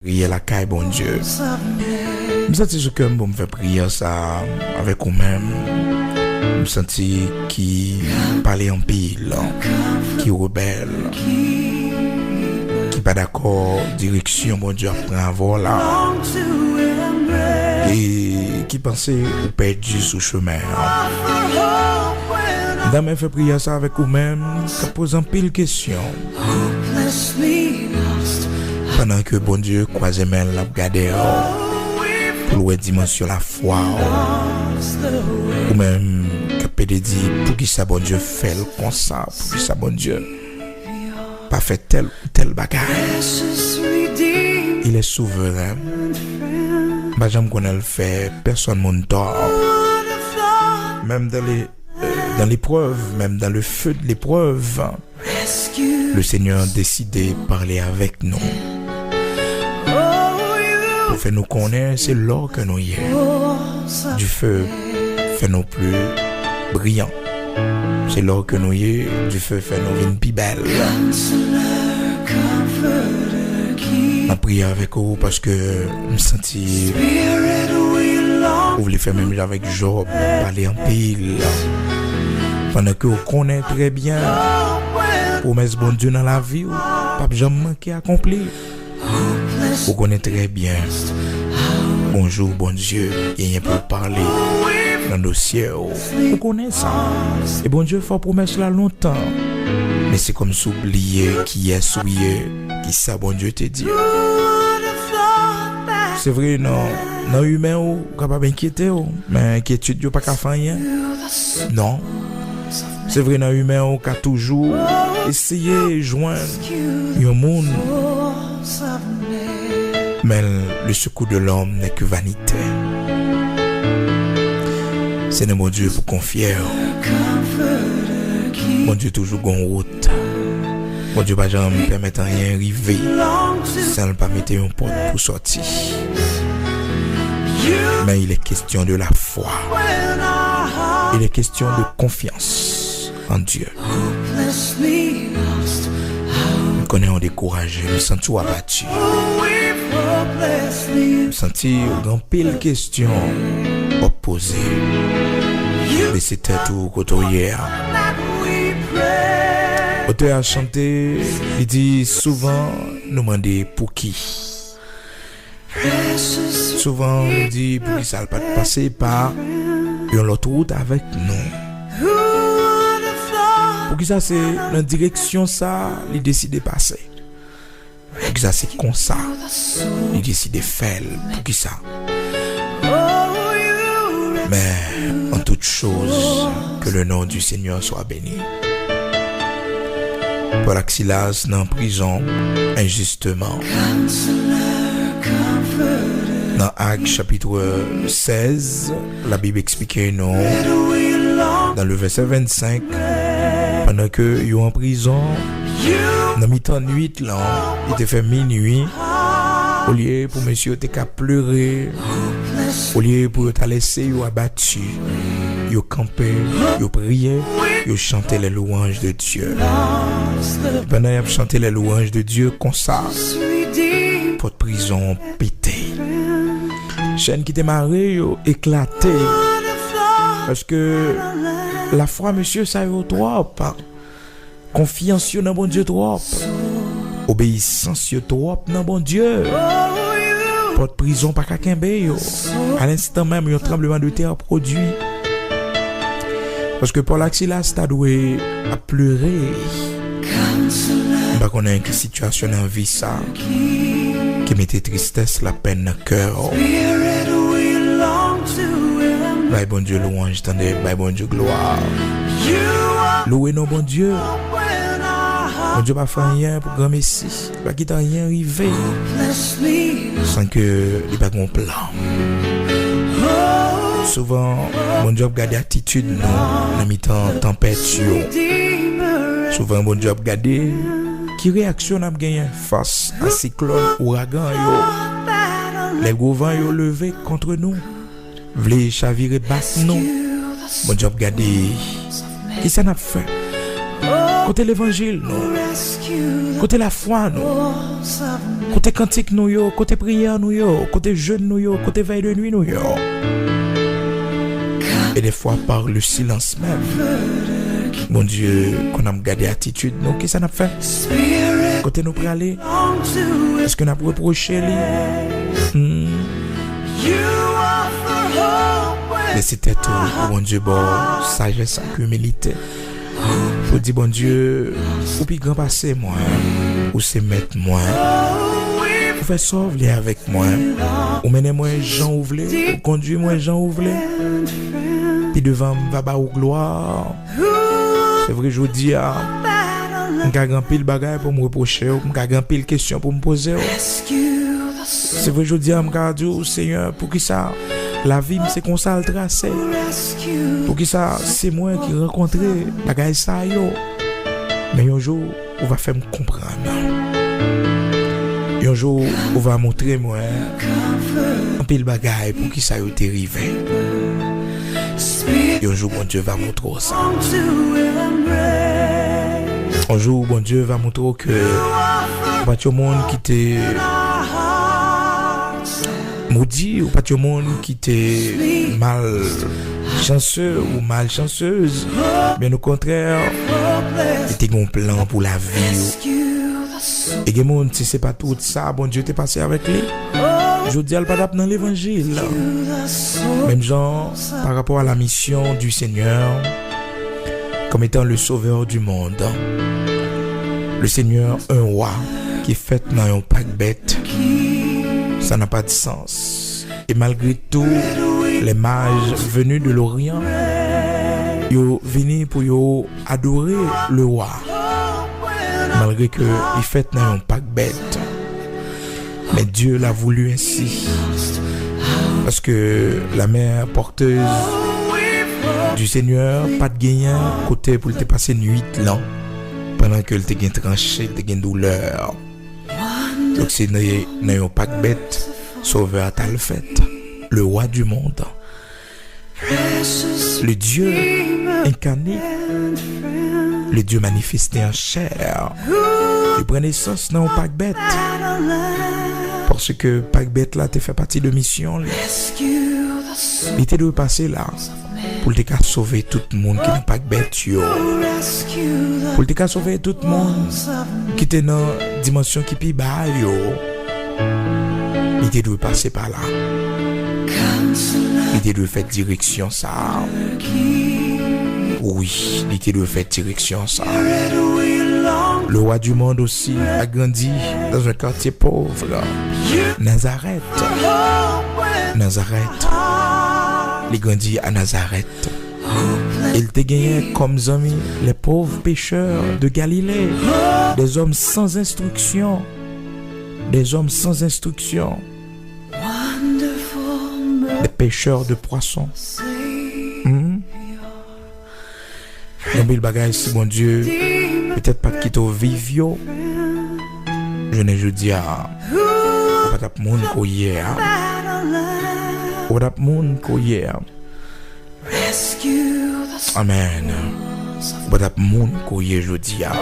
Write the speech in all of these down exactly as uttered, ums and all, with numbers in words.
Priyè lakay Bondye. M santi sou kè m pou m fè priyè sa a avèk ou menm. M santi ki pale anpil, ki rebèl, ki pa dakò direksyon Bondye ap pran avè w la, e ki panse ou pèdi sou chemen an. M ta renmen fè priyè sa avèk ou menm k ap poze anpil kesyon. Pandan ke Bondye kwaze men l, l ap gade w pou l wè dimansyon lafwa w. Ou menm k ap pede di, poukisa Bondye fè l konsa? Poukisa Bondye pa fè tèl ou tèl bagay? Il est souverain. M pa janm konnen l fè pèsonn moun tò. Menm dans les, euh, dans l'épreuve, même dans le feu de l'épreuve, le Seigneur a décidé de parler avec nous. Pou fè nou konnen se lò ke nou ye. Dife fè nou pli briyan. Se lò ke nou ye, dife fè nou vin pi bèl. M ap priye avèk ou paske m santi ou vle fè menm jan avèk Jòb, pale anpil. Pandan ke w konnen trè byen pwomès Bondye nan lavi w p ap janm manke akonpli. Ou konnen trè byen, yon jou Bondye genyen pou l pale nan dosye w. Ou konnen sa. E Bondye fè pwomès la lontan. Men se kòmsi w bliye kiyès ou ye, kisa Bondye te di w. Se vre, nan, nan imen w, ou kapab enkyete w, men enkyetid yo pa ka fè anyen. Non. Se vre, nan imen w, ou ka toujou eseye jwenn yon moun. Men le secours de l'homme n'est que vanité. Se nan Bondye pou konfye w. Bondye toujou gon wout. Bondye pa janm pèmèt anyen rive san l pa mete yon pòt pou sòti. Mais il est question de la foi. Il est question de confiance en Dieu. M konnen w dekouraje, m santi w abati. M santi w gen anpil kesyon w ap poze. Bese tèt ou kote w ye a. Otè a chante, li di, souvan nou mande pouki. Souvan nou di, poukisa l pa t pase pa yon lòt wout avèk nou? Poukisa se nan direksyon sa a li deside pase? Poukisa se konsa li deside fè l? Poukisa? Mais en toute chose, que le nom du Seigneur soit béni. Pòl ak Silas nan prizon enjisteman. Nan Ak chapit sèz, Labib eksplike nou, nan le vèsè vennsenk, pandan ke yo an prizon, nan mitan nwit lan, li te fè minwi, olye pou mesye yo te ka plere, olye pou yo ta lese yo abati, yo kanpe, yo priye, yo chante les louanges de Dieu. Pandan y ap chante les louanges de Dieu konsa, pòt prizon pete. Chèn ki te mare yo eklate. Paske lafwa mesye sa yo twòp. Konfyans yo nan Bondye twòp. Obeyisans yo twòp nan Bondye. Pòt prizon pa ka kenbe yo. Alenstan menm, yon tranbleman de tè pwodui. Paske Pòl ak Silas ta dwe ap plere. M pa konnen ki sitiyasyon nan vi sa ki mete tristès, lapèn nan kè w. Bay Bondye lwanj, tande, bay Bondye glwa. Louwe non Bondye. Bondye pa fè anyen pou granmesi. Li pa kite anyen rive san ke li pa gen yon plan. Souvan, Bondye ap gade atitid nou nan mitan tanpèt yo. Souvan, Bondye ap gade ki reyaksyon n ap genyen fas a siklòn, ouragan yo. Lè gwo van yo leve kont nou, vle chavire bak nou, Bondye ap gade kisa n ap fè. Kote levanjil nou? Kote lafwa nou? Kote kantik nou yo? Kote priyè nou yo? Kote jèn nou yo? Kote vèy de nwi nou yo? E defwa, pa le silans menm, Bondye konn ap gade atitid nou. Kisa n ap fè? Kote nou prale? Èske n ap repwoche li? Hmm. Lese tèt ou pou Bondye ba w sajès ak imilite. Pou di, Bondye, ou pi gran pase mwen. Ou se mèt mwen. Ou fè sa w vle avèk mwen. Ou mennen mwen jan ou vle. Ou kondui mwen jan ou vle. Pi devan, m va ba ou glwa. Se vre, jodi a, m ka gen anpil bagay pou m repwoche w, m ka gen anpil kesyon pou m poze w. Se vre, jodi a, m ka di w, Senyè, poukisa lavi m se konsa l trase? Poukisa se mwen ki rankontre bagay sa yo? Men yon jou, ou va fè m konprann. Yon jou, ou va montre mwen anpil bagay poukisa yo te rive. Yon jou, Bondye va montre w sa. Yon jou, Bondye va montre w ke ou pa t yon moun ki te modi, ou pa t yon moun ki te malchanse ou malchansez. Byen okontrè, li te gen yon plan pou lavi w. E gen moun, si se pa tout sa Bondye te pase avèk li, jodi a, l pa t ap nan levanjil. Menm jan, par rapport à la mission du Seigneur, comme étant le sauveur du monde, le Seigneur, un roi qui fèt nan yon pak bèt, ça n'a pas de sens. Et malgré tout, les mages venus de l'Orient, yo vini pou yo adore le roi. Malgre ke li fèt nan yon pak bèt. Mais Dieu l'a voulu ainsi. Paske la mère porteuse du Seigneur pa t genyen kote pou l te pase nwit lan, pandan ke l te gen tranche, l te gen doulè. Donk se nan, nan yon pak bèt, Sovè a t al fèt, le roi du monde, le Dieu incarné, le Dieu manifesté en chair. Li pran nesans nan yon pak bèt. Paske pak bèt la te fè pati de misyon li. Li te dwe pase la pou l te ka sove tout moun ki nan pak bèt yo. Pou l te ka sove tout moun ki te nan dimansyon ki pi ba yo. Li te dwe pase pa la. Li te dwe fè direksyon sa a. Wi, li te dwe fè direksyon sa a. Le roi du monde aussi a grandi dans un quartier pauvre. Nazarèt. Nazarèt. Li grandi a Nazarèt. E l te genyen kòm zanmi les pauvres pêcheurs de Galilée, des hommes sans instruction, des hommes sans instruction, des pêcheurs de poissons. Hmm? Gen anpil bagay, si Bondye petèt pa t kite w viv yo, jounen jodi a, ou pa t ap moun ke w ye a. Ou pa t ap moun ke w ye a. Amèn. Ou pa t ap moun ke w ye jodi a.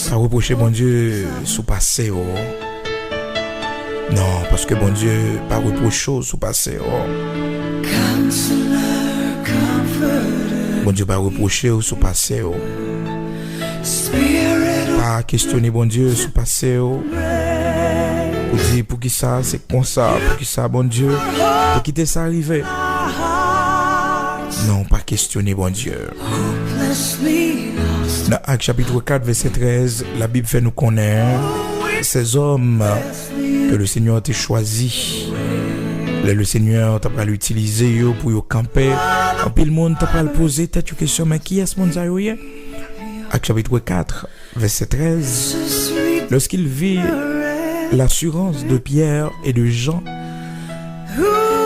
Pa repwoche Bondye sou pase w. Non, paske Bondye pa repwoche w sou pase w. Bondye pa repwoche w sou pase w. Pa kesyone Bondye sou pase w. Ou di, poukisa se konsa? Poukisa Bondye? Ou kite sa rive? Non, pa kesyone Bondye. Nan Ak chapit kat, vèsè trèz, Labib fè nou konnen, ces hommes que le Seigneur te chwazi, lè le Senyè ta pral itilize yo pou yo kanpe, anpil moun ta pral poze tèt yo kesyon, men kiyès moun sa yo ye? Ak chapit kat, vèsè trèz. Lorsqu'ils virent l'assurance de Pierre et de Jean,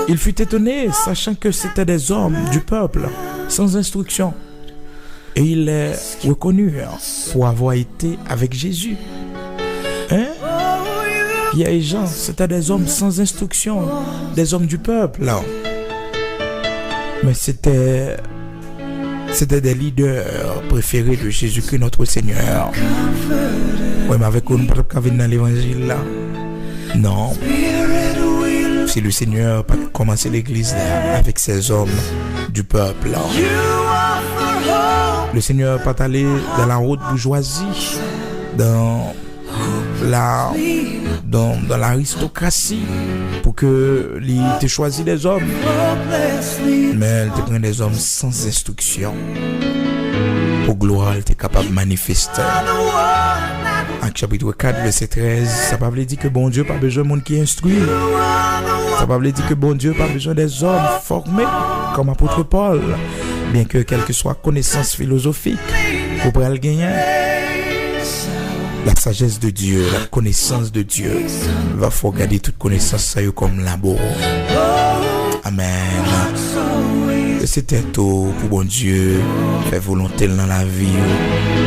ils furent étonnés, sachant que c'étaient des hommes du peuple, sans instruction. Et ils les reconnurent pour avoir été avec Jésus. Hein? Pierre et Jean, c'était des hommes sans instruction, des hommes du peuple. Mais c'était, C'était des leaders préférés de Jésus-Christ notre Seigneur. Mwen menm avèk ou, nou pa t ap ka vin nan levanjil la. Non. Si le Seigneur pa t kòmanse legliz la avec ses hommes du peuple. Le Seigneur pa t ale dans la haute bourgeoisie, dans la, dans, dans l'aristocratie, pou ke li te chwazi dèzòm. Men l te pran dèzòm san enstriksyon pou glwa l te kapab manifeste. Ak chapit kat, vèsè trèz, sa pa vle di ke Bondye pa bezwen moun ki enstwi. Sa pa vle di ke Bondye pa bezwen dèzòm fòme kòm apot Pòl, byenke kèlkeswa konesans filozofik ou pral genyen. La sagesse de Dieu, la connaissance de Dieu va fè w gade tout konesans sa yo kòm labo. Amèn. Lese tèt ou pou Bondye fè volonte l nan lavi w,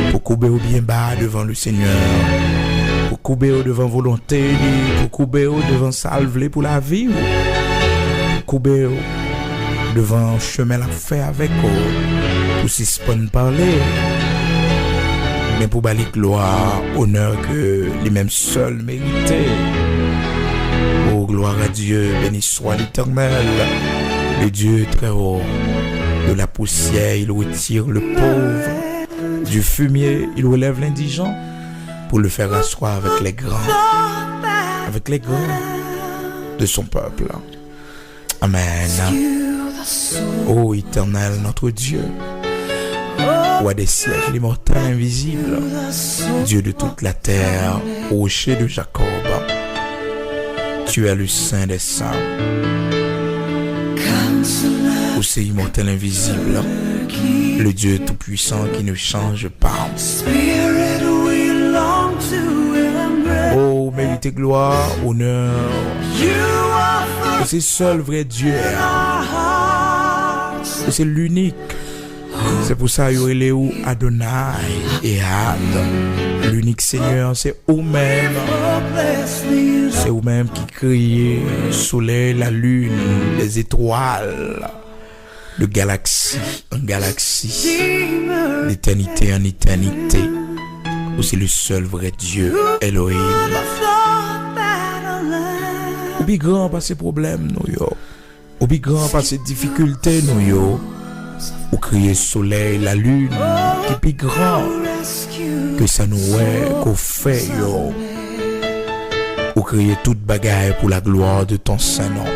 pou koube w byen ba devan le Seigneur, pou koube w devan volonte li, pou koube w devan sa l vle pou lavi w, pou koube w devan chemen l ap fè avèk ou, pou sispann pale, men pou ba li glwa, onè ke li menm sèl merite. Oh, gloire à Dieu, béni soit l'Éternel, le Dieu très haut. De la poussière, il retire le pauvre. Du fumier, il relève l'indigent pour le faire asseoir avec les grands, avec les grands de son peuple. Amen. Ô Éternel, notre Dieu, Roi des siècles, immortel, invisible, Dieu de toute la terre, rocher de Jacob, tu es le saint des saints. Ou se imòtèl, envizib, le Dieu tout-puissant qui ne change pas. Oh, ou merite glwa, onè. Ou se sèl vrè Dye a. Ou se linik. Se pou sa yo rele ou Adonai, Ehad. Linik Senyè, se ou menm. Se ou menm ki kreye solèy, lalin, lèzetwal, de galaksi an galaksi, letènite an etènite. Ou se le sèl vrè Dye, Elohim. Ou pi gran pase pwoblèm nou yo. Ou pi gran pase difikilte nou yo. Ou kreye solèy, lalin ki pi gran ke sa nou wè, ke w fè yo. Ou kreye tout bagay pour la gloire de ton saint nom.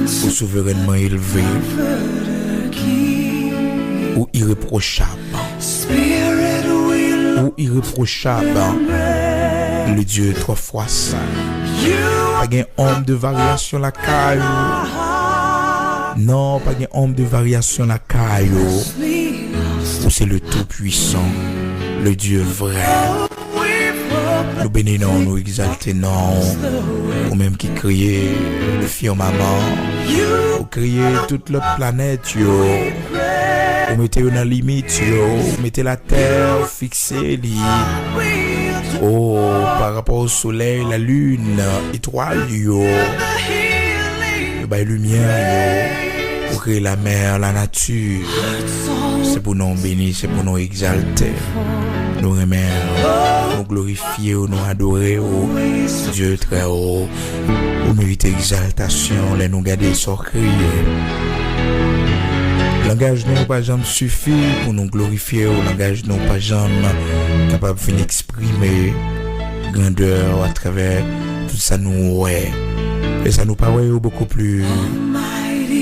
Ou souverènman elve. Ou irepwochab. Ou irepwochab. Le Dieu trois fois saint. Pa gen onm de varyasyon lakay ou. Non, pa gen onm de varyasyon lakay ou. Ou se le Tout-Puissant, le Dieu vrai. Nou beni non w, nou egzalte non w. Ou menm ki kreye le firmament. Ou kreye tout lòt planèt yo. Ou mete yo nan limit yo. Ou mete latè, ou fikse li. O, pa rapò solèy, lalin, etwal yo. Yo bay limyè yo. Ou kreye lamè, lanati. Se pou non w beni, se pou non w egzalte. Nou renmen w, nou glorifye w, nou adore w, Dye trè wo. Ou merite egzaltasyon lè nou gade sa w kreye. Langaj nou pa janm sifi pou nou glorifye w, langaj nou pa janm kapab fin eksprime grandè w atravè tout sa nou wè e sa nou pa wè yo beaucoup plus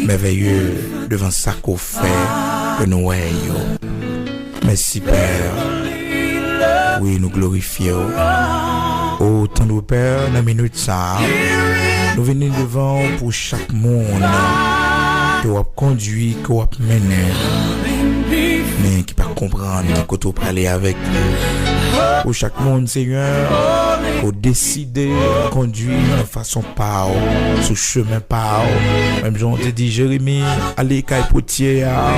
merveilleux devan sa ke w fè ke nou wè yo. Mèsi, Pè. Wi, nou glorifye w. O, tandre Pè, nan minit sa a, nou vini devan w pou chak moun ke w ap kondui, ke w ap mennen, men ki pa konprann ki kote w prale avèk li. Pou chak moun, Senyè, ke w deside kondui nan fason pa w, sou chemen pa w. Menm jan w te di Jeremi, ale kay potye a.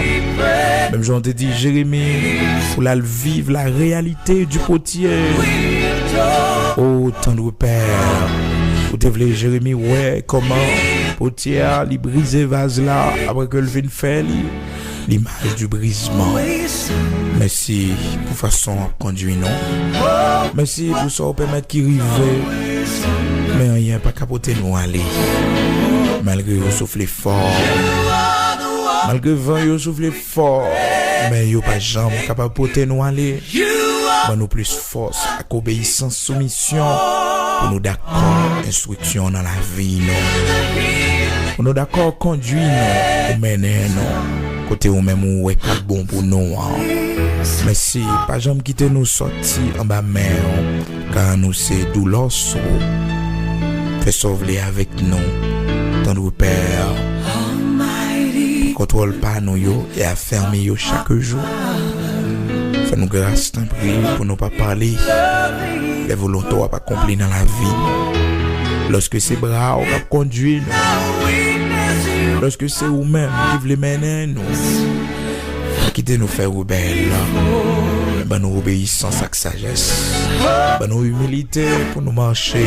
Menm jan w te di Jeremi, pou l al viv la réalité du potier. O, tandre Pè, ou te vle Jeremi wè kòman potye a, li brize vaz la, apre ke l fin fè li. L'image du brisement. Mèsi pou fason w ap kondui nou. Mèsi pou sa w pèmèt ki rive. Men anyen pa ka pote nou ale. Malgre yo soufle fò. Malgre van yo soufle fò. Men yo pa janm kapab pote nou ale. Ban nou plis fòs ak obeyisans, soumisyon pou nou dakò enstriksyon nan lavi nou. Pou nou dakò kondui nou, pou mennen nou kote ou menm ou wè k ap bon pou nou an. Mèsi, pa janm kite nou sòti anba men w, ka nou se doulòs ou. Fè sa w vle avèk nou, tandre Pè. Pran kontwòl pa nou yo e afèmi yo chak jou. Fè nou gras, tanpri, pou nou pa pale lè volonte w ap akonpli nan lavi. Lòske se bra w k ap kondui nou, lòske se ou menm ki vle mennen nou, pa kite nou fè rebèl. Ban nou obeyisans ak sajès. Ban nou imilite pou nou mache,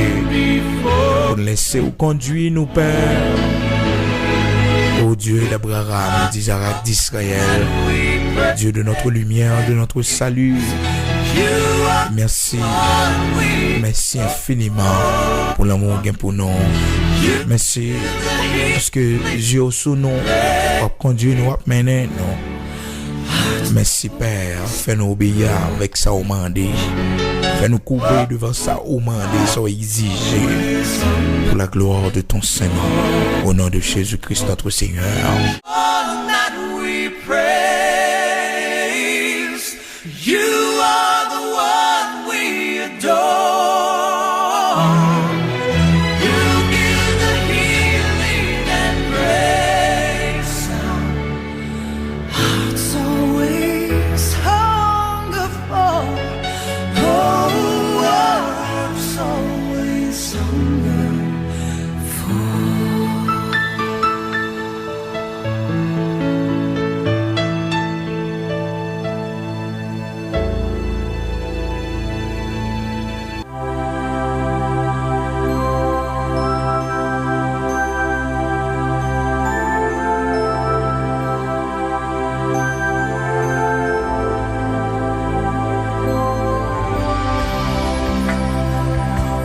pou nou lese ou kondui nou, Pè. O Dieu d'Abraham, d'Isaac, d'Israël, Dieu de notre lumière, de notre salut. Mèsi. Mèsi enfiniman pou lanmou w gen pou nou. Mèsi paske zye w sou nou, w ap kondui nou, w ap mennen nou. Mèsi, Pè, fè nou obeyi avèk sa ou mande. Fè nou koube devan sa ou mande, sa ou egzije. Pour la gloire de ton saint nom, au nom de Jésus-Christ notre Seigneur. One that we praise. You are the one we adore. You give the healing and grace. Hearts always hunger for. Oh, hearts always hunger for.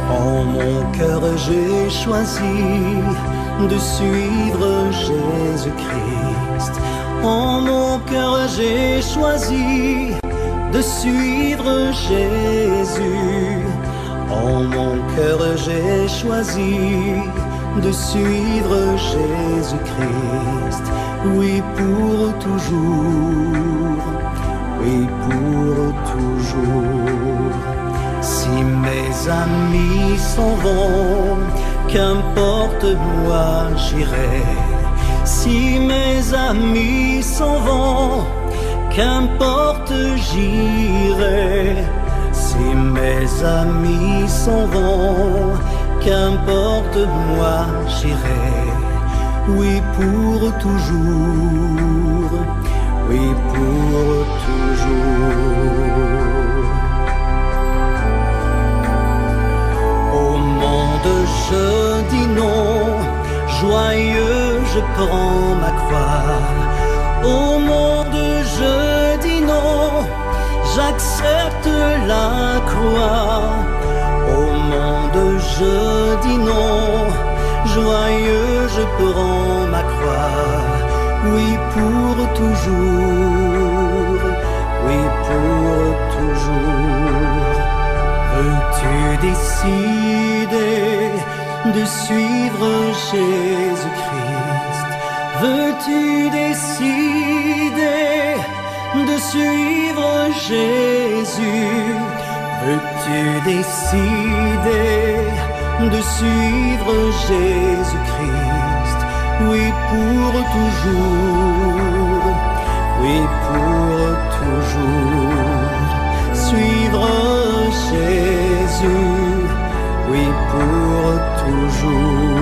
En mon cœur, j'ai choisi de suivre Jésus-Christ. En mon cœur, j'ai choisi de suivre Jésus. En mon cœur, j'ai choisi de suivre Jésus-Christ. Oui, pour toujours. Oui, pour toujours. Si mes amis s'en vont, qu'importe, moi j'irai. Si mes amis s'en vont, qu'importe, j'irai. Si mes amis s'en vont, qu'importe, moi j'irai. Oui, pour toujours. Oui, pour toujours. Au monde, je dis non. Joyeux, je prends ma croix. Au monde, je dis non. J'accepte la croix. Au monde, je dis non. Joyeux, je prends ma croix. Oui, pour toujours. Oui, pour toujours. Veux-tu décider de suivre Jésus-Christ? Veux-tu décider de suivre Jésus? Veux-tu décider de suivre Jésus-Christ? Oui, pour toujours. Oui, pour toujours. Suivre Jésus. Oui, pour toujours.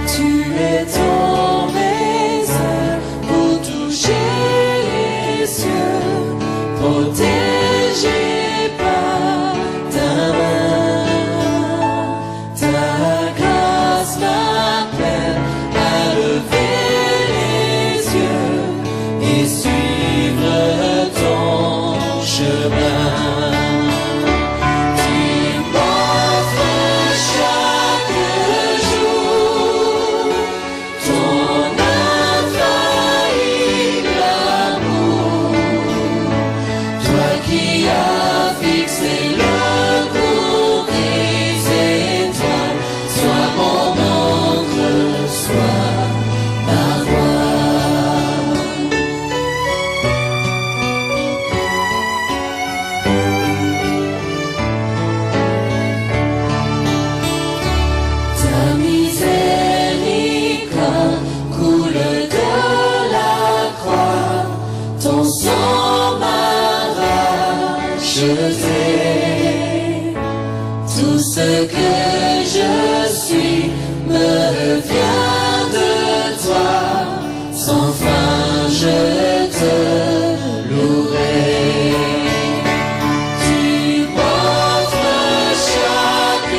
Tu étends mes ailes pour toucher les cieux, protégé par ta main. Ta grâce m'appelle à lever les yeux et suivre ton chemin. Tu m'offres chaque jour ton infaillible amour, toi qui as fixé le cours des étoiles, sois mon ancre, sois ma voix. Ta miséricorde coule de la croix, ton sang m'a racheté. Tout ce que je suis me vient de toi. Sans fin, je te louerai. Tu m'offres chaque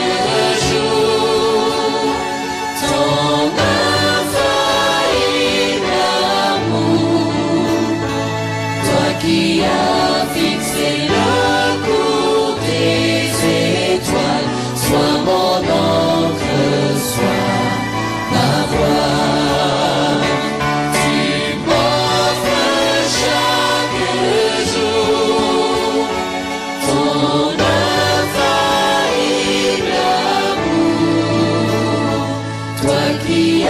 jour ton infaillible amour, toi qui as fixé le cours des étoiles, sois mon ancre, sois ma voix. Tu m'offres chaque jour ton infaillible amour, toi qui as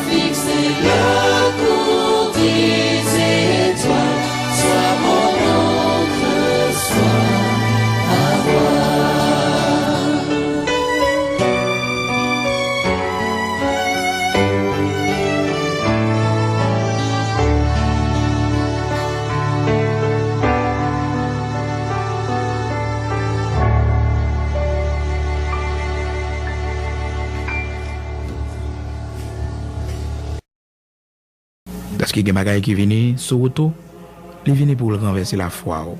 fixé le cours des étoiles, sois mon ancre, sois ma voix. Paske gen bagay ki vini sou wout ou, li vini pou l ranvèse lafwa w.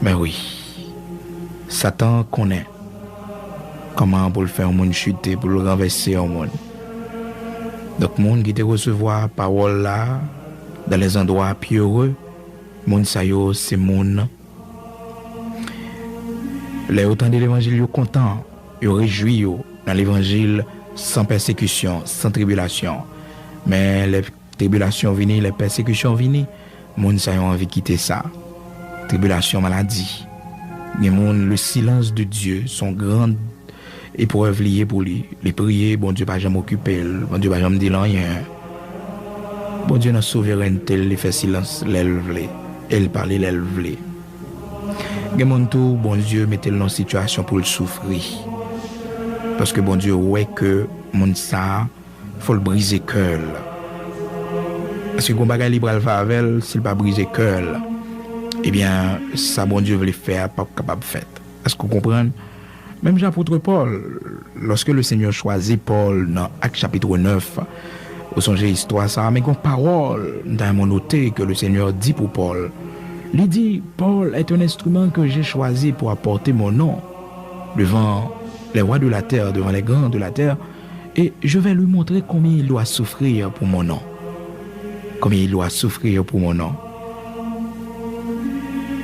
Men wi, Satan konnen kòman pou l fè yon moun chite, pou l ranvèse yon moun. Donk, moun ki te resevwa pawòl la, dans les endroits pierreux, moun sa yo se moun, lè yo tande levanjil, yo kontan, yo rejwi yo nan levanjil san pèsekisyon, san tribilasyon. Men lè tribilasyon vini, lè pèsekisyon vini, moun sa yo anvi kite sa. Tribilasyon, maladi. Gen moun, le silence de Dieu, son grand eprèv li ye pou li. Li priye, Bondye pa janm okipe l, Bondye pa janm di l anyen. Bondye nan souverènte l, li fè silans lè l vle, e l pale lè l vle. Gen moun tou, Bondye mete l nan sitiyasyon pou l soufri. Paske Bondye wè ke moun sa a, fò l brize kè l. Paske gon bagay li pral fè avè l, si l pa brize kè l, ebyen, sa Bondye vle fè a p ap kapab fèt. Èske w konprann? Menm jan apot Pòl, lorsque le Seigneur choisit Paul nan Ak chapit nèf, ou sonje istwa sa a, men gon pawòl m ta renmen w note ke le Seigneur di pou Pòl. Li di, Paul est un instrument que j'ai choisi pour apporter mon nom devant les rois de la terre, devant les grands de la terre, et je vais lui montrer combien il doit souffrir pour mon nom. Combien il doit souffrir pour mon nom.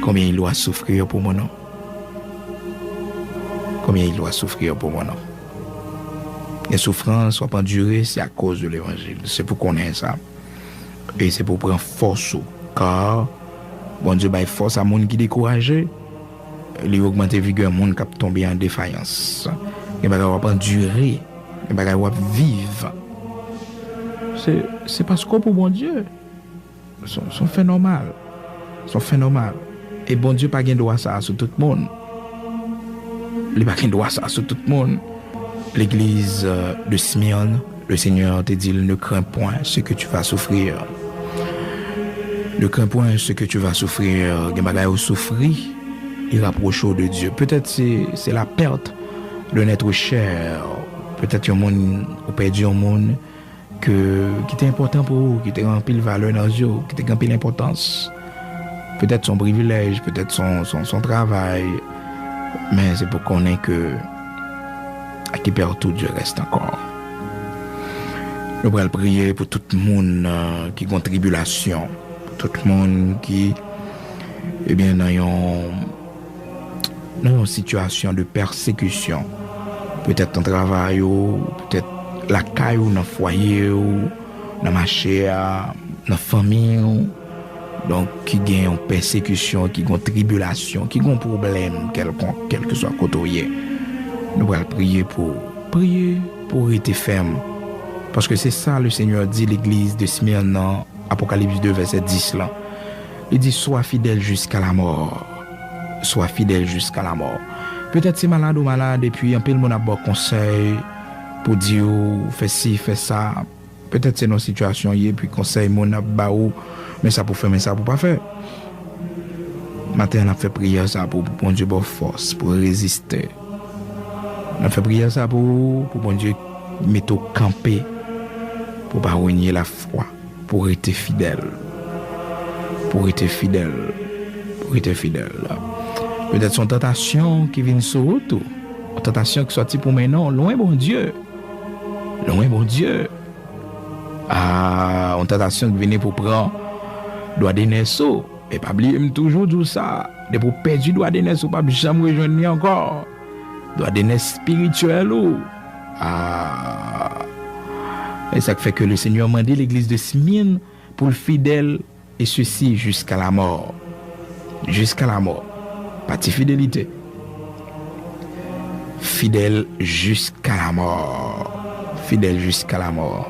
Combien il doit souffrir pour mon nom. Combien il doit souffrir pour mon nom. Gen soufrans w ap andire, se akoz de levanjil. Se pou konnen sa. E se pou pran fòs ou. Kar Bondye bay fòs a moun ki dekouraje, li ogmante vigè moun k ap tonbe an defayans. Gen bagay w ap andire, gen bagay w ap viv. Se, se paske w pou Bondye. Se, se yon fè nòmal. Se yon fè nòmal. E Bondye pa gen dwa sa a sou tout moun. Li pa gen dwa sa a sou tout moun. Legliz, euh, de Smyrne, le Seigneur te di l, ne crains point ce que tu vas souffrir. Ne crains point ce que tu vas souffrir. Gen bagay ou soufri, li rapwoche w de Dye. Petèt se, se la perte d'un être cher. Petèt yon moun, ou pèdi yon moun ke, ki te enpòtan pou ou, ki te gen anpil valè nan zye w, ki te gen anpil enpòtans. Petèt se yon privilèj, petèt se yon, se yon, se yon travay, men se pou konnen ke à qui perd tout Dieu reste encore. Nou pral priye pou tout moun, euh, ki gon tribilasyon, pou tout moun ki, ebyen, nan yon, nan yon sitiyasyon de pèsekisyon. Petèt nan travay ou, petèt lakay ou, nan fwaye ou, nan mache a, nan fanmi ou. Donk, ki gen yon pèsekisyon, ki gen yon tribilasyon, ki gen yon pwoblèm kèlkonk, kèlkeswa kote w ye. Nou pral priye pou, priye pou rete fèm. Paske se sa le Senyè di legliz de Smyrne nan Apokalips de vèsè dis lan. Li di, sois fidèle jusqu'à la mort. Sois fidèle jusqu'à la mort. Petèt se malad ou malad, epi anpil moun ap ba w konsèy pou di w fè si, fè sa. Petèt se nan sitiyasyon w ye, epi konsèy moun ap ba ou, men sa pou fè, men sa pou pa fè. Maten an, n ap fè priyè sa pou, pou Bondye ba w fòs, pou w reziste. N ap fè priyè sa pou ou, pou Bondye mete w kanpe, pou w pa renye lafwa, pou w rete fidèl. Pou w rete fidèl. Pou w rete fidèl. Petèt se yon tantasyon ki vin sou wout ou. Yon tantasyon ki sòti pou mennen w lwen Bondye. Lwen Bondye. Ah, yon tantasyon ki vini pou pran dwa de nès ou. E pa bliye, m toujou di w sa, depi w pèdi dwa de nès ou, w p ap janm rejwenn li ankò. Dwa de nès espirityèl ou. Ah. E sa k fè ke le Senyè mande legliz de Smyrne pou l fidèl, et ceci jusqu'à la mort. Jusqu'à la mort. Pati fidelite. Fidèle jusqu'à la mort. Fidèle jusqu'à la mort.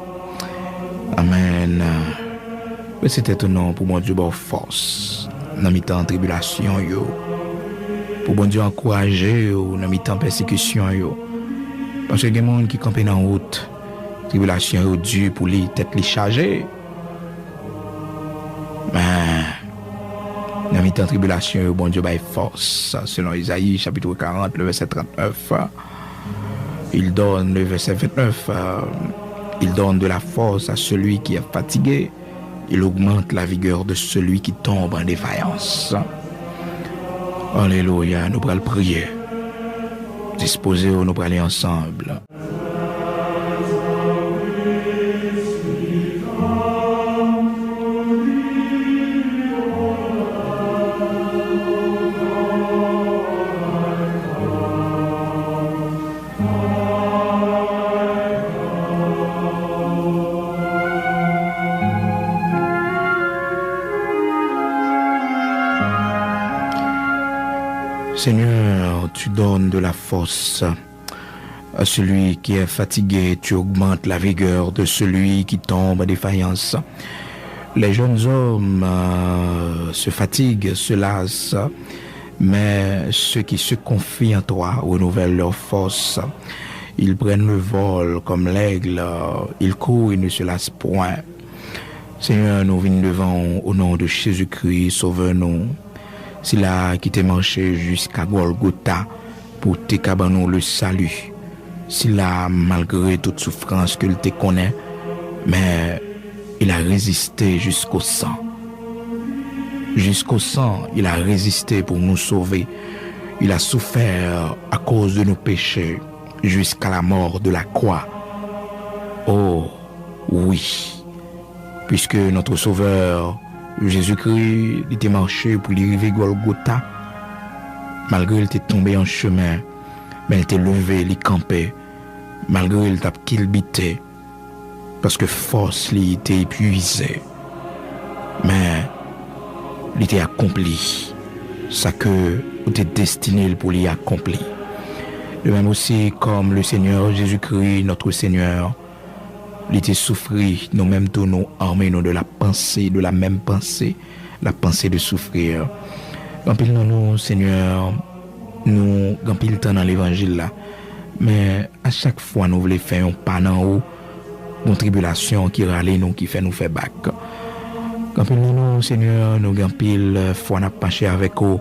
Amèn. Bese tèt ou non pou Bondye ba w fòs nan mitan tribilasyon yo. Pou Bondye ankouraje w nan mitan pèsekisyon yo. Paske gen moun ki kanpe nan wout. Tribilasyon yo di pou li, tèt li chaje. Men, nan mitan tribilasyon yo, Bondye bay fòs. Selon Ezayi, chapitre quarante, le verset trente-neuf, il donne, le verset vingt-neuf, euh, il donne de la force à celui qui est fatigué, il augmente la vigueur de celui qui tombe en défaillance. Alelouya, nou pral priye. Dispoze w, nou prale ansanm. Seigneur, tu donnes de la force à celui qui est fatigué, tu augmentes la vigueur de celui qui tombe en défaillance. Les jeunes hommes, euh, se fatiguent, se lassent, mais ceux qui se confient en toi renouvellent leur force. Ils prennent le vol comme l'aigle, ils courent et ne se lassent point. Senyè, nou vin devan w, o non de Jezikri, Sovè nou. Sila ki te mache jiska Gòlgota pou te ka ban nou le sali. Sila, malgre tout soufrans ke l te konnen, men il a résisté jusqu'au sang. Jusqu'au sang, il a résisté pour nous sauver. Il a souffert à cause de nos péchés, jusqu'à la mort de la croix. Oh, wi. Puisque notre Sauveur, Jésus-Christ, li te mache pou li rive Gòlgota, malgre l te tonbe an chemen, men l te leve, li kanpe, malgre l t ap kilbite, paske fòs li te epuize. Men, li te akonpli sa ke ou te destine l pou li akonpli. De même aussi, comme le Seigneur Jésus-Christ, notre Seigneur, li te soufri, nou menm tou nou ame nou de la pensée, de la même pensée, la pensée de souffrir. Anpil nan nou, Senyè, nou gen anpil tan nan levanjil la, men a chak fwa nou vle fè yon pa nan ou, gon tribilasyon ki rale nou, ki fè nou fè bak. Gen anpil nan nou, Senyè, nou gen anpil, eh, fwa n ap mache avèk ou.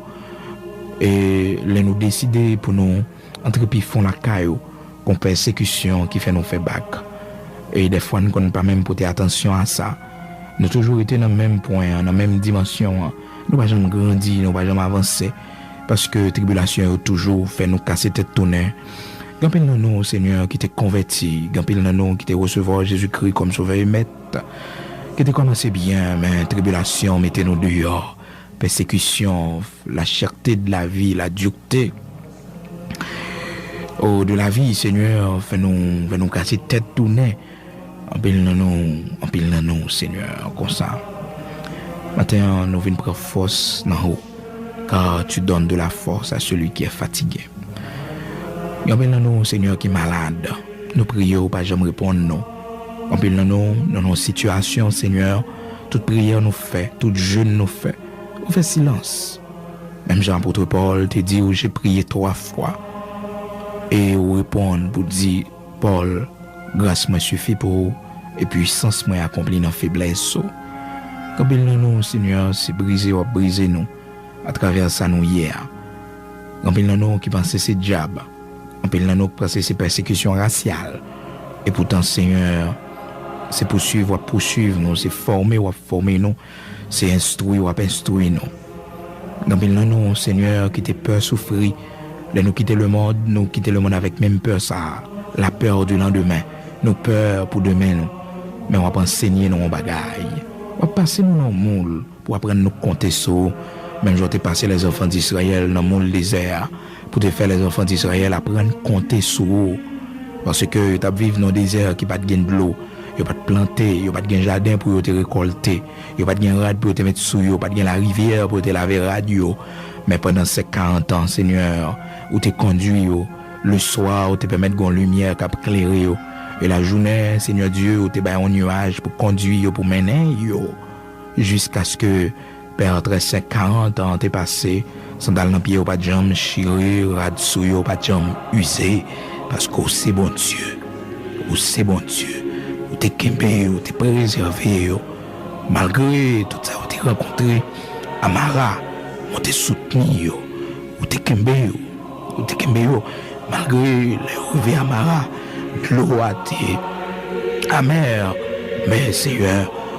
E lè nou deside pou nou antre pi fon lakay ou, gon pèsekisyon ki fè nou fè bak. E dèfwa, n konn pa menm pote atansyon a sa. Nou toujou rete nan menm pwen an, nan menm dimansyon an. Nou pa janm grandi, nou pa janm avanse. Paske tribilasyon yo toujou fè nou kase tèt tounen. Gen anpil nan nou, Senyè, ki te konvèti. Gen anpil nan nou ki te resevwa Jezikri kòm Sovè e Mèt. Ki te kòmanse byen, men tribilasyon mete nou deyò. Pèsekisyon, la cherté de la vie, la dureté, oh, de la vie, Senyè, fè nou, fè nou kase tèt tounen. Anpil nan nou, anpil nan nou, Senyè, konsa. Maten an, nou vin pran fòs nan ou, car tu donnes de la force à celui qui est fatigué. Gen anpil nan nou, Senyè, ki malad. Nou priye, ou pa janm reponn nou. Anpil nan nou, nan yon sitiyasyon, Senyè, tout priyè nou fè, tout jèn nou fè, ou fè silans. Menm jan apot Pòl te di ou, j'ai prié trois fois. E ou reponn pou di, Pòl, gras mwen sifi pou ou, e pwisans mwen akonpli nan feblès ou. Gen anpil nan nou, Senyè, se brize w ap brize nou atravè sa nou ye a. Gen anpil nan nou ki panse se dyab. Anpil nan nou ki panse se pèsekisyon rasyal. Epoutan, Senyè, se pouswiv w ap pouswiv nou, se fòme w ap fòme nou, se enstwi w ap enstwi nou. Gen anpil nan nou, Senyè, ki te pè soufri. Lè nou kite lemonn, nou kite lemonn avèk menm pè sa a, la peur du lendemain. Nou pè pou demen nou. Men w ap ansenye nou yon bagay. W ap pase nou nan moul pou aprann nou konte sou ou, menm jan w te pase lèzanfan di Izrayèl nan moul dezè a, pou te fè lèzanfan di Izrayèl aprann konte sou ou. Paske yo t ap viv nan dezè ki pa t gen dlo, yo pa t plante, yo pa t gen jaden pou yo te rekòlte, yo pa t gen rad pou yo te met sou yo, pa t gen larivyè pou yo te lave rad yo. Men pandan sèk karant an, Senyè, ou te kondui yo. Leswa, ou te pèmèt gon limyè k ap klere yo. E lajounen, Senyè Dye, ou te bay yon niyaj pou kondui yo, pou mennen yo. Jiskaske pè trè sèk karant an te pase, sandal nan pye yo pa t janm chire, rad sou yo pa t janm ize, paske ou se Bondye. Ou se Bondye. Ou te kenbe yo, ou te prezève yo. Malgre tout sa yo te rankontre, Mara, ou te soutni yo. Ou te kenbe yo. Ou te kenbe yo. Malgre lè yo rive a Mara, dlo a te amè, men Senyè,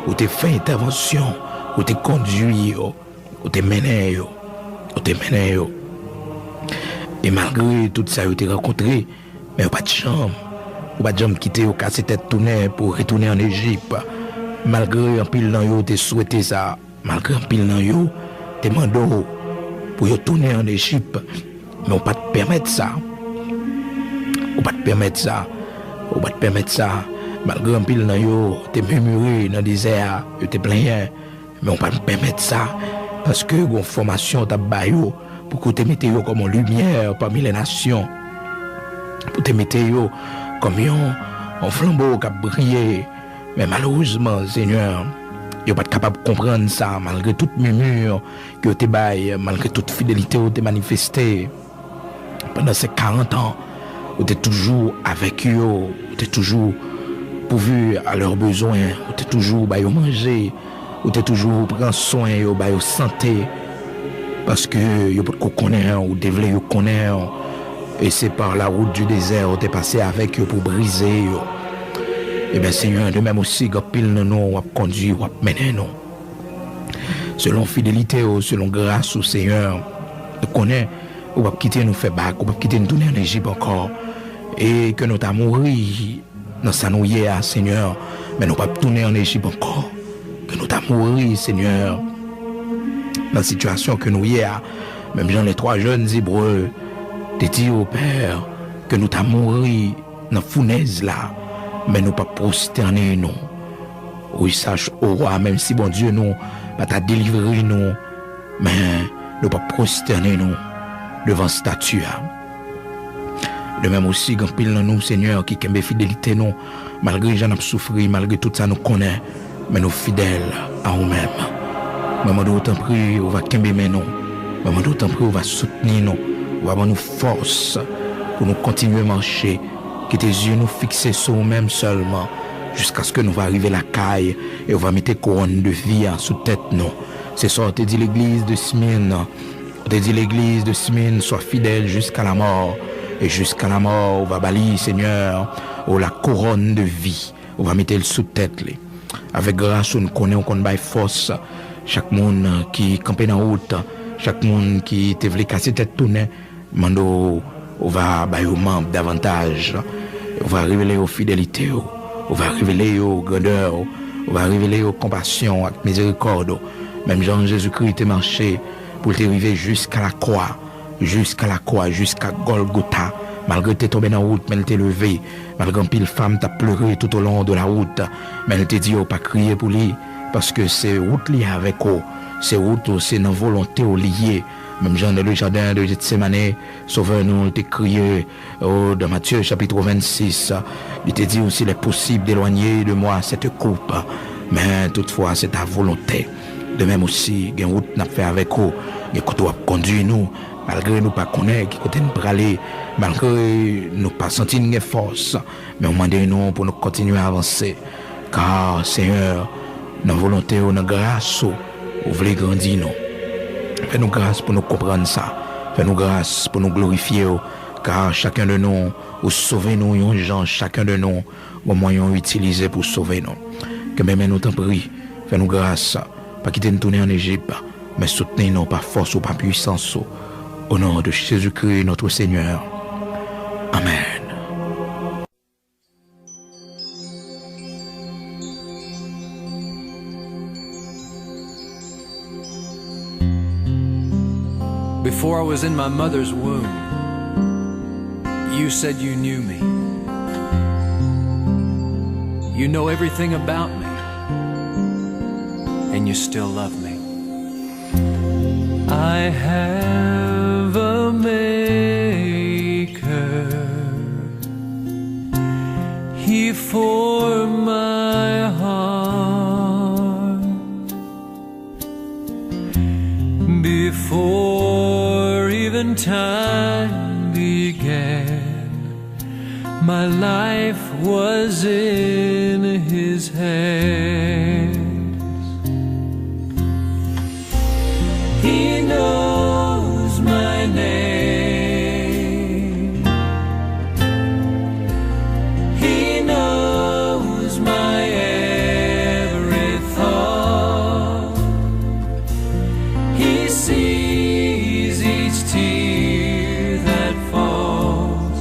ou te fè entèvansyon, ou te kondui yo, ou te mennen yo, ou te mennen yo. E malgre tout sa yo te rankontre, men yo pa t janm, ou pa t janm kite yo kase tèt tounen pou retounen ann Ejip. Malgre anpil nan yo te swete sa, malgre anpil nan yo te mande w pou yo tounen ann Ejip, men w pa t pèmèt sa. Ou pa t pèmèt sa. Ou pa t pèmèt sa. Malgre anpil nan yo te mimire nan dezè a, yo te plenyen, men w pa t pèmèt sa. Paske gon fòmasyon w t ap ba yo, pou ke w te mete yo kòm yon limyè pami lè nasyon. Pou w te mete yo kòm yon, yon flanbo k ap briye. Men malerezman, Senyè, yo pa t kapab konprann sa, malgre tout mimir ke yo te bay, malgre tout fidelite yo te manifeste. Pandan se karant an, ou te toujou avèk yo, ou te toujou pourvu à leurs besoins, ou te toujou ba yo manje, ou te toujou pran swen yo, ba yo sante. Paske yo potko konnen, ou te vle yo konnen, e se par la route du désert ou te pase avèk yo pou brize yo. Ebyen, Senyè, de menm osi, gen anpil nan nou w ap kondui, w ap mennen nou. Selon fidelite ou, selon gras ou, Senyè, nou konnen ou p ap kite nou fè bak, ou p ap kite nou tounen ann Ejip ankò. E ke nou ta mouri nan sa nou ye a, Senyè, men nou p ap tounen ann Ejip ankò. Ke nou ta mouri, Senyè, nan sitiyasyon ke nou ye a, menm jan les trois jeunes Hébreux te di, o Pè, ke nou ta mouri nan founèz la, men nou p ap pwostène nou. Wi, sache, o wa, menm si Bondye nou pa ta delivre nou, men nou p ap pwostène nou devan estati a. De menm osi, gen anpil nan nou, Senyè, ki kenbe fidelite nou, malgre jan n ap soufri, malgre tout sa nou konnen, men nou fidèl a ou menm. Mwen mande w, tanpri, ou va kenbe men nou. Mwen mande w, tanpri, ou va soutni nou. Ou va ban nou fòs pou nou kontinye mache. Kite zye nou fikse sou ou menm sèlman. jiskaske nou va rive lakay, e ou va mete kouwòn de vi a sou tèt nou. Se sa w te di legliz de Smyrne. Ou te di legliz de Smyrne, sois fidèle jusqu'à la mort, e jiska lamò, ou va ba li, Senyè, ou la kouwòn de vi. Ou va mete l sou tèt li. Avèk gras ou, nou konnen ou konn bay fòs chak moun ki kanpe nan wout, chak moun ki te vle kase tèt tounen, mande w, ou va ba yo manb davantaj. Ou va revele yo fidelite w. Ou va revele yo grandè w. Ou va revele yo konpasyon w ak mizerikòd ou. Menm jan Jezikri te mache pou l te rive jiska lakwa, jiska lakwa, jiska Gòlgota. Malgre l te tonbe nan wout, men l te leve. Malgre anpil fanm t ap plere tout au long de la route, men l te di yo pa kriye pou li, paske se wout li avèk ou, se wout ou, se nan volonte w li ye. Menm jan nan le jardin de Gethsemane, Sovè nou, l te kriye, o, dans Matthieu chapitre vingt-six, li te di, s'il est possible d'éloigner de moi cette coupe, mais toutefois c'est ta volonté. De menm osi, gen wout n ap fè avèk ou, gen kote w ap kondui nou, malgre nou pa konnen ki kote n prale, malgre nou pa santi n gen fòs, men w mande nou pou nou kontinye avanse. Ka, Senyè, nan volonte w, nan gras ou, ou vle grandi nou. Fè nou gras pou nou konprann sa. Fè nou gras pou nou glorifye w, ka chaken de nou, ou sove nou yon jan, chaken de nou, gon mwayen w itilize pou sove nou. Kenbe men nou, tanpri, fè nou gras, pa kite n tounen ann Ejip, men soutni nou pa fòs ou, pa pwisans ou. Au nom de Jésus-Christ, notre Seigneur. Amen. Before I was in my mother's womb, you said you knew me. You know everything about me, and you still love me. I have a maker, he formed my heart. Before even time began, my life was in his hands. He knows my name. He knows my every thought. He sees each tear that falls,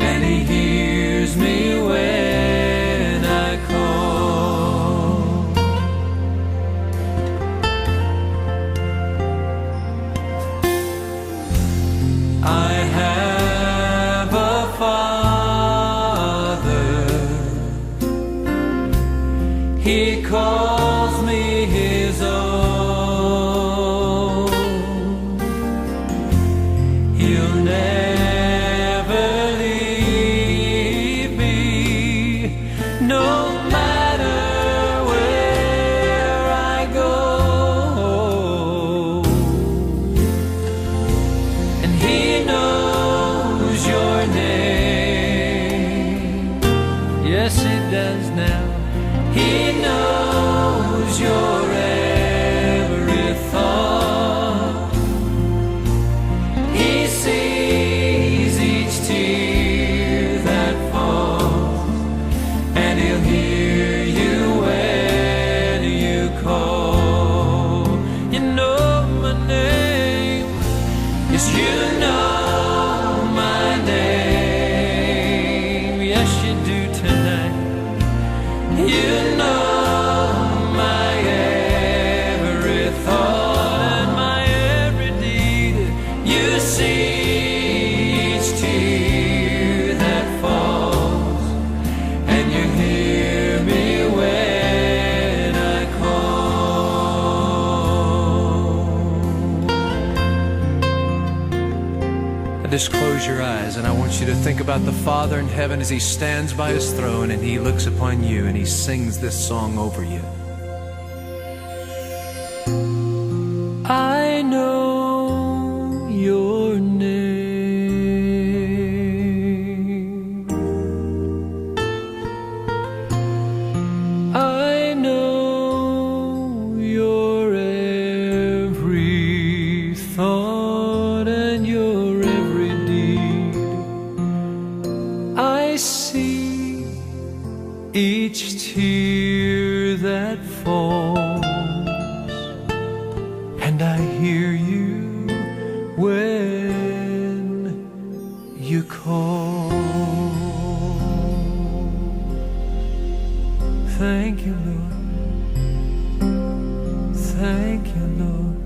and he hears me when I call. I have a Father, he calls me his own. He'll never leave me, no matter where I go. And he knows your name. Yes, he does now. He knows your every thought. He sees each tear that falls, and he'll hear you when you call. You know my name. Yes, you know my name. Yes, you do tonight. You know my every thought and my every deed. You see each tear that falls, and you hear me when I call. Just close your eyes, and I want you to think about the Father in heaven as he stands by his throne and he looks upon you and he sings this song over you. I know your name. Each tear that falls, and I hear you when you call. Thank you, Lord. Thank you, Lord.